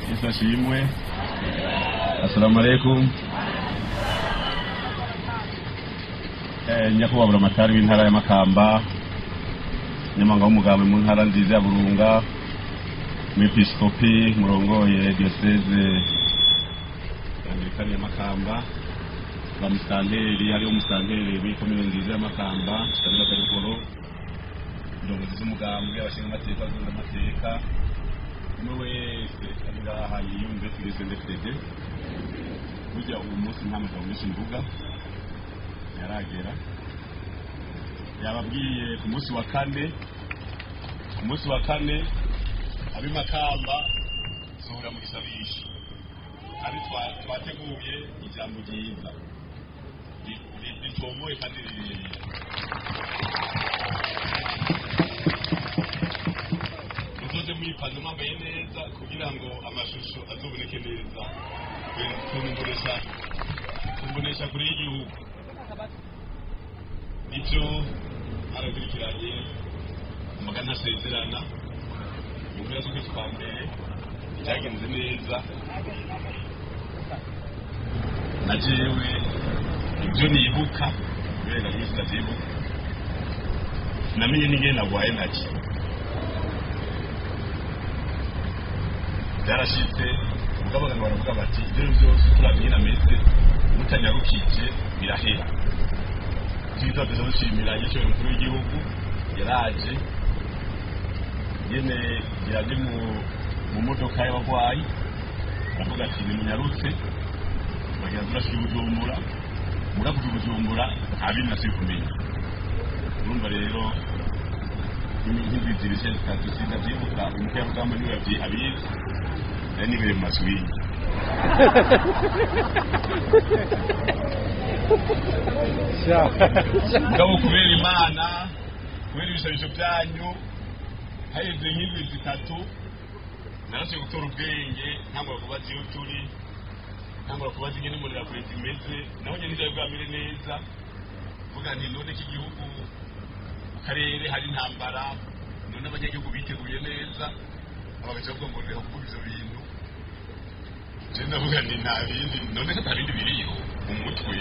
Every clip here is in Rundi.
Yesu ashimwe. Assalamu alaikum. Nyakubahwa Buramatari w'intara ya Makamba, nyamanga w'umugambi mu ntara nziza ya Burunga, umwepiskopi murongoye diocese Anglikani ya Makamba, ba musitanteri, hariho umusitanteri w'ikomine nziza ya Makamba, Kamila Kayogoro, indongozi z'umugambwe, abashingamateka, abakenguzamateka, umwe wese ari ngaha yiyumve tugeze ndefede. Burya uwo munsi nta majambo menshi mvuga, yaragera yababwiye ku munsi wa kane, ku munsi wa kane ab'i Makamba sohora mu gisabisho, kandi twateguye ijambo ryiza ritomoye kandi rirerire. Muzoze mwipanze mwambaye neza kugira ngo amashusho azoboneke neza kumbonesha kure y'igihugu. Nivyo arakurikiranye amagana ntasezerana mu mpera z'ukwezi kwa mbere byagenze neza, na jewe ibyo nibuka kubera nyinshi ndavyibuka, namenye n'ingene nagwaye nake byarashitse. Mugabo abantu baravuga bati ibyo byose turavye nameze mutanyarukije birahera. Twiza dushimira igiciro mukuru w'igihugu yaraje nyene yaje mu modoka y'abagwayi, aravuga ati nimunyarutse bagira turashika i Bujumbura, muravuga i Bujumbura nta bindi nasubiye kumenya. Urumva rero nk'indwi zibiri zitatu sindavyibuka, umukerarugamba niwe abizi, nari nibereye mu maswingi. Mugabo kubera Imana, kubera ibisabisho byanyu, haheze nk'indwi zitatu narasubiye gutora ubwenge, ntangura kubaza iyo turi, ntangura kubaza ingene imbonerakure zimeze, naho nyene ntivyari bwamere neza. Mvuga nti none iki gihugu mu karere hari intambara, none abanyagihugu biteguye neza, abagaca bavuga ngo reka kuvuga ivyo bintu. Je ndavuga nti nta bindi, none ko ata bindi biriyo mu mutwe.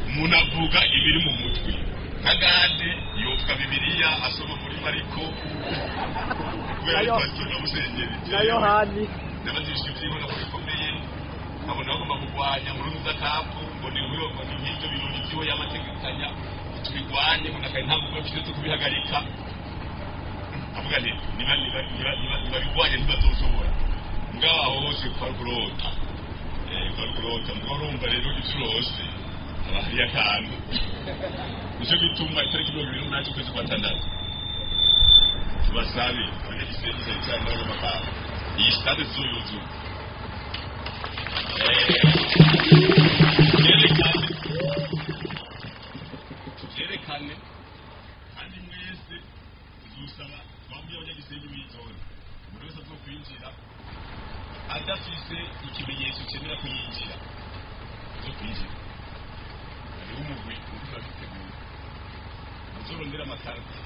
Umuntu avuga ibiri mu mutwe. Nka Gade yovuga Bibiliya asoma muri Mariko kubera Na pastor na musenyeri na Yohani ndabajijwe ivyibona ko bikomeye, nkabona bagomba kurwanya Nkurunziza kapu, ngo ni nkuru, ngo ni nk'ivyo birori vyiwe yamategekanya tubirwanye, ngo nakaye nta nguvu bafise zo kubihagarika. Avuga nti niba niba niba niba nibabirwanye ntibazoshobora. Mugabo aho hose kwari kurota, kwari kurota. Mugabo urumva rero ivyo urose haba hariyo akantu. Nico gituma itariki 28 z'ukwezi kwa tandatu tubasabe abanyagisenyi cyane cyane n'abanyamakamba, iyi stade tuzoyuzura. Tuvyerekane, tuvyerekane, kandi mwese tuzosaba twabwiye abanyagisenyi b'izone, umuntu wese azokwinjira adafise ikimenyetso cemera ko yinjira azokwinjira. Hariho umugwi uriko urabitegura, muzorondera amakarita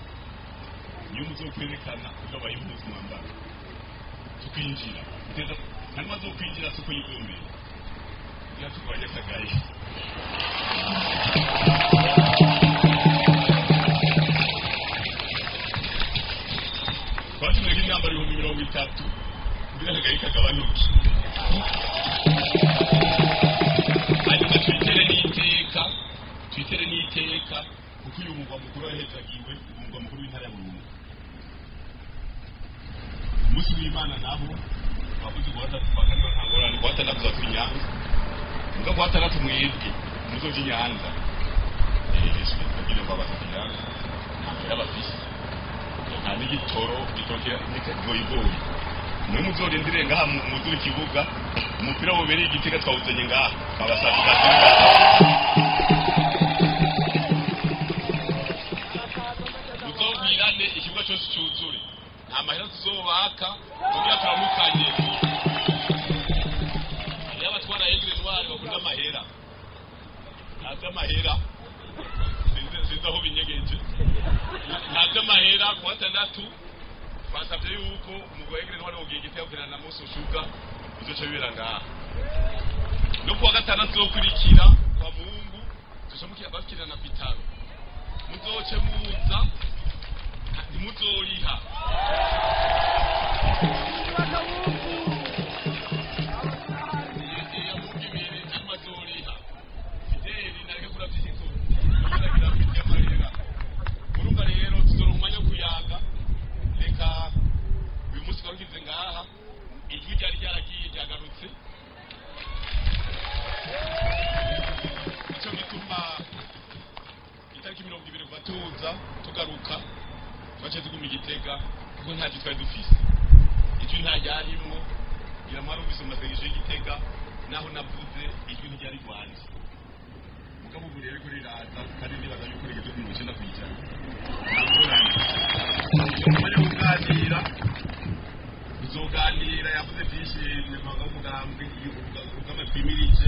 niyo muzokwerekana ugabaye impuzu mwambara tukwinjira, nta azokwinjira si uko yigombera kugira turwanye akagaye. Twatumyeko imyambaro 30,000 kugira akagaye kagabanuke, hanyuma twitere n'iteka, twitere n'iteka, kuko uyu mugwa mukuru wahezagiwe, umugwa mukuru w'intara ya Burunga. Umunsi w'Imana naho twavuze kuwa gatatu, kwa kane nta ngorane, kuwa gatandatu tuza i Nyanza, muga kuwa gatandatu mwebwe muzoja i Nyanza. Kugira ngo abaza i Nyanza nta mahera bafise, nta n'igitoro, igitoro kigoyigoyi. Mwe muzorindire ngaha muzure ikibuga, umupira wobereye Igitega twawuzanye ngaha, twabasavye. Muzobwirane ikibuga cyose cyuzure, nta mahera tuzobaka kugira turamukanye. Hariyo abatwara Aigle Noir bakunda amahera, ntazi amahera, sinzi aho binyegeje, ntazi amahera. Kuwa gatandatu Twasabye yuko umugwi wa Aigle Noir wogiye Igitega gukinana na Moso Sugar, bizoca bibera ngaha. No kuwa gatandatu uzokurikira kwa Mungu tuzoca bakina na Vitalo, muzoce muza, ntimuzoriha. Mungu ibiri cyangwa azoriha. Fideli nareke kuravyishizo kuragira amarira. Murumva rero tuzoronka umwanya wo kuyaga. Reka uyu munsi twarukize ngaha, ijwi ryari ryaragiye ryagarutse. Nico gituma itariki 20 kuva tuza tugaruka twaciye tuguma Igitega, kuko nta jwi twari dufise, ijwi nta ryarimwo. Ngira mwarumvise mu masengesho y'Igitega, naho navuze ijwi ntiryari rwanje. Mugabo ubu rero riko riraza, kandi nibaza yuko rigeze ku 90%. Nta ngorane, umwanya wo kuganira tuzoganira. Yavuze byinshi umunyamabanga w'umugambwe, urugamba twimirije,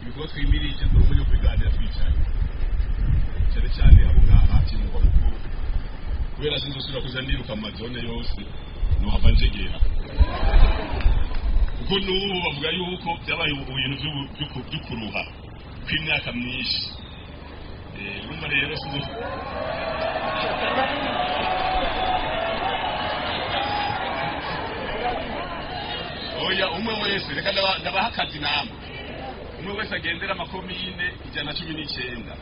ibikorwa twimirije. Dore umwanya wo kubiganira twicaye, cyane cyane abo ngaha hafi y'umurwa mukuru, kubera sinzosubira kuja niruka mu mazone yose, nohava njegera, kuko n'ubu bavuga yuko byabaye ibintu vy'ukuruha kw'imyaka myinshi. Urumva rero sinzo oya. Umwe wese, reka ndabaha akazi namwe. Umwe wese agendera amakomine 119,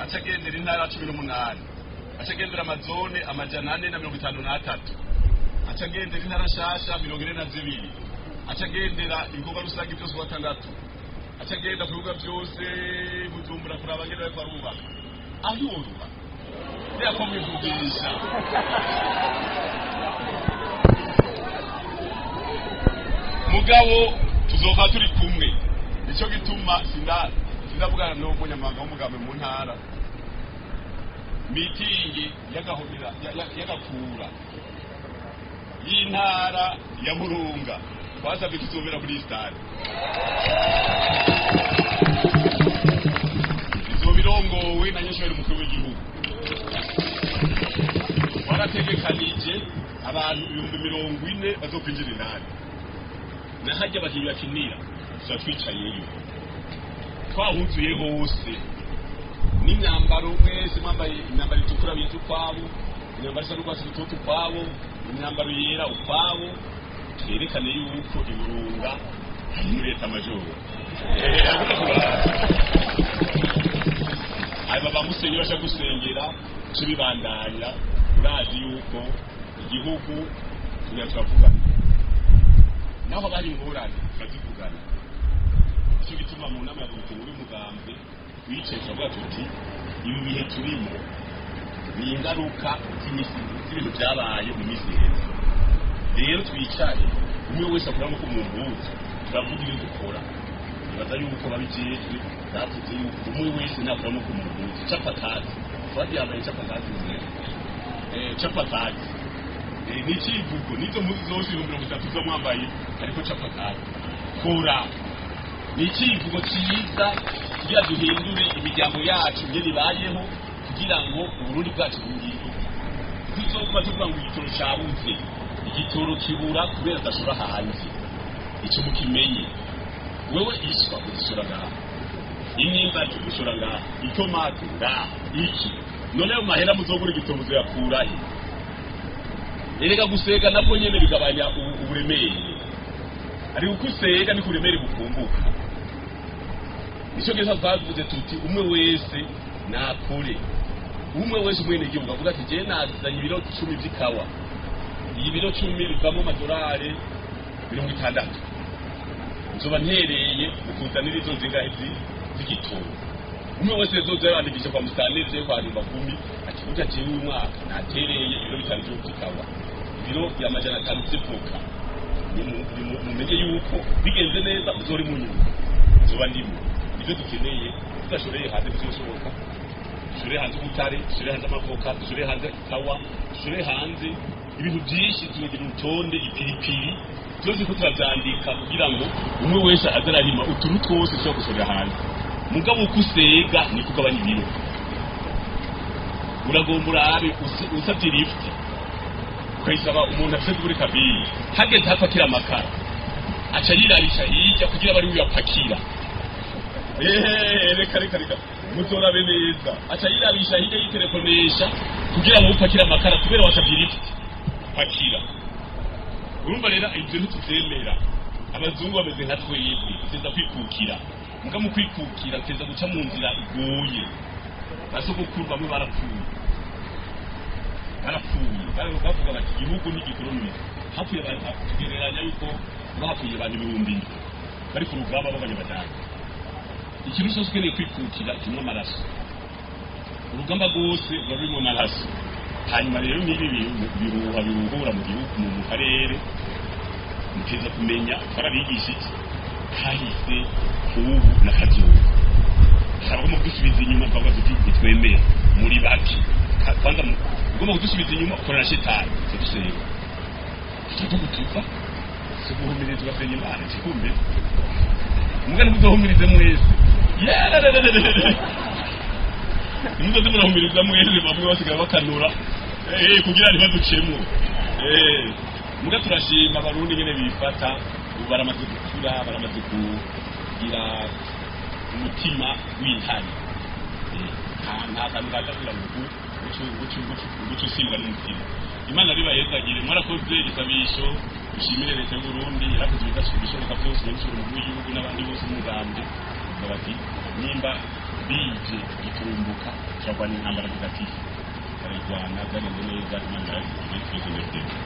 aca agendera intara 18, aca agendera amazone 453, aca agendera intara nshasha 42, aca agendera ibikorwa rusange byose kuwa gatandatu, aca agenda ku bibuga byose Bujumbura kuraba ngene bariko barubaka. Aho yoruba ko mwivugisha. Mugabo tuzoka turi kumwe. Nico gituma sindavugana n'umunyamabanga w'umugambi mu ntara. Mitingi y'agahomera y'agakura y'intara ya Burunga twasabye kizobera kuri stade, izoba irongowe na nyeshuri mukuru w'igihugu. Warategekanije abantu 40,000 bazokwinjira indani, nahajya abakinyi bakinira tuba twicayeyo, twahuzuye hose n'imyambaro. Mwese mwambaye imyambaro itukura bita ukwabo, imyambaro isa n'urwatsi rutoto ukwabo, imyambaro yera ukwabo, twerekane yuko Iburunga hari muri leta majoro. Aba bamusenyi basha gusengera tubibandanya. Urazi yuko igihugu tugira turavugana, naho bari ingorane turazivugana. Nicyo gituma mu nama ya komite nkuru y'umugambwe twicaye turavuga tuti ibi bihe turimo ni ingaruka z'ibintu byabaye mu minsi iheze. Rero twicare, umwe wese akora nkuko mu mpuzu turavuga ibyo dukora. Nibaza yuko babijejwe bavuze yuko umwe wese nakora nkuko mu mpuzu capatazi twadi yambaye capatazi nziza, capatazi ni icivugo. N'izo mpuzu zose 30,000 zo mwambaye ariko capatazi kora ni icivugo cyiza kugira duhindure imiryango yacu ingene ibayeho, kugira ngo Uburundi bwacu buhinduke. Tuzoguma tuvuga ngo igitoro cabuze. Igitoro kibura kubera adashora hanze, ico mukimenye. Wewe iswa uzishora ngaha, imyimbati ushora ngaha, itomati ngaha, iki. None ayo mahera muzogura igitoro muzoyakurahe? Erega gusega nabwo nyene bigabanya uburemere. Ariko uko usega niko uburemere bukumbuka. Nico gisa twavuze tuti umwe wese nakore, umwe wese umwenegihugu avuga ati jewe nazanye ibiro 10 vy'ikawa, iyi biro 10 bivamo amadolari 60, nzoba ntereye mu kuzanira izo zingahe z'igitoro. Umwe wese zoza yandikisha kwa musitanteri kwa nyumba kumi ati burya jewe uyu mwaka natereye ibiro 5 vy'ikawa, ibiro 500 vy'ivoka. Mumenye yuko bigenze neza uzori mu nyuma nzoba ndimo. Ibyo dukeneye tudashoreye hanze bizoshoboka? Dushoreye hanze ubutare, dushoreye hanze amavoka, dushoreye hanze ikawa, dushoreye hanze ibintu byinshi. Tugira urutonde, ipiripiri byose ko turabyandika, kugira ngo umwe wese aze ararima utuntu twose dushobora gushorera hanze. Mugabo uko usega niko ugabanya ibiro. Uragomba urabe usabye lift Ukayisaba umuntu afite kuri kabiri, hageze hapakira amakara aca yirabisha hirya kugira bari uyapakira. Reka reka reka, muzorabe neza, aca yirabisha hirya yitelefonesha kugira ngo upakire amakara, kubera wasabye lift pakira. Urumva rero ibyo ntituvyemera. Abazungu bameze nka twebwe, tuteza kwikukira. Muga mu kwikukira tuteza guca mu nzira igoye. Basogokuru bamwe barapfuye, barapfuye, bavuga bati igihugu ntigikolonize. Hapfuye, tugereranya yuko bapfuye abantu 7000 bari ku rugamba b'abanyabadage. Ikintu cyose ukeneye kwikukira kimwe amaraso, urugamba rwose ruba rurimo amaraso. Hanyuma rero n'ibi bihuha biruhura mu gihugu, mu karere, muteza kumenya twarabigisha iki kahise, kubu na kazoza. Hari kudusubiza inyuma, twavuga tuti ntitwemera muri baki. Kwanza ugomba kudusubiza inyuma ukora na shetani, tudusenga tutugutuza, si guhumiriza ugasenga Imana kikumbe mugani muzohumirize mwese. Nimuzoze murahumiriza mwese, bamwe basigaye bakanura kugira ntibaducemwo. Muga turashima Abarundi nyene bifata ubu, baramaze gukura, baramaze kugira umutima w'intare. Nta kantu kaza kugira ngo uce usimbwa n'umutima. Imana bibahezagire, mwarakoze isabisho. Dushimire leta y'Uburundi yarakoze ibishoboka byose, benshi umukuru w'igihugu n'abandi bose b'umugambwe bavuga bati nimba bije giturumbuka turarwana intambara tugatiza, barayirwana, byagenze neza. Imana yarabigize, twese.